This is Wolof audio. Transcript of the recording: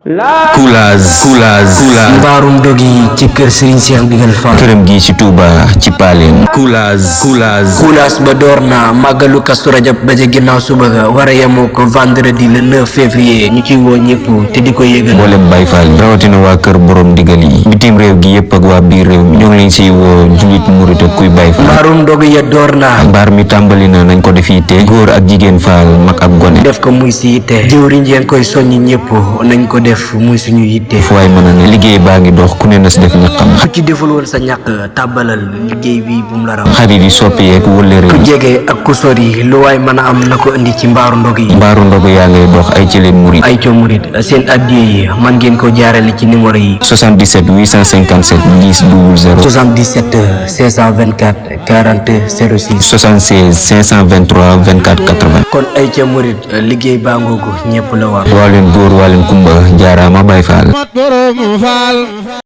Koulaz mbaarum dog yi ci kër Serigne Cheikh Ndigal Fall këram gi ci Touba ci Paleen Koulaz ba door na màggalu Kazu Rajab ba ca ginnaaw suba ga war a yemoo ko vendredi le 9 février ñu ciy woo ñëpp te di ko yëgal mboolem Baye Fall rawatina waa kër borom ndigal yi bitim réew gi yëpp ak waa biir réew mi ñoo ngi leen siy woo julit murit ak kuy Baye Fall mbaarum dog ya door na mbaar mi tàmbali na nañ ko def yitte góor ak jigéen Fall mag ak gone def ko muy si yitte jëwriñ yeen koy soññi ñëpp nañ ko def muy suñu yitte fu waay mën a ne liggéey baa ngi dox ku ne na si def ñaqam ku ci deful woon sa ñàkk tàbbalal liggéey bi bu mu la raw xarit yi soppi yeeg wëllëre ku jege ak ku sori lu waay mën a am na ko indi ci mbaaru ndog yi mbaaru ndogu yaa ngay dox ay ci leen murit ay co murit seen addiya yi man ngeen ko jaarale ci numéro yi 77 857 10 00 77 524 40 06 76 523 24 80 kon ay ca murit liggéey baa ngoogu ñépp la war waa leen góor waa leen kumba jaaraama Baye Fall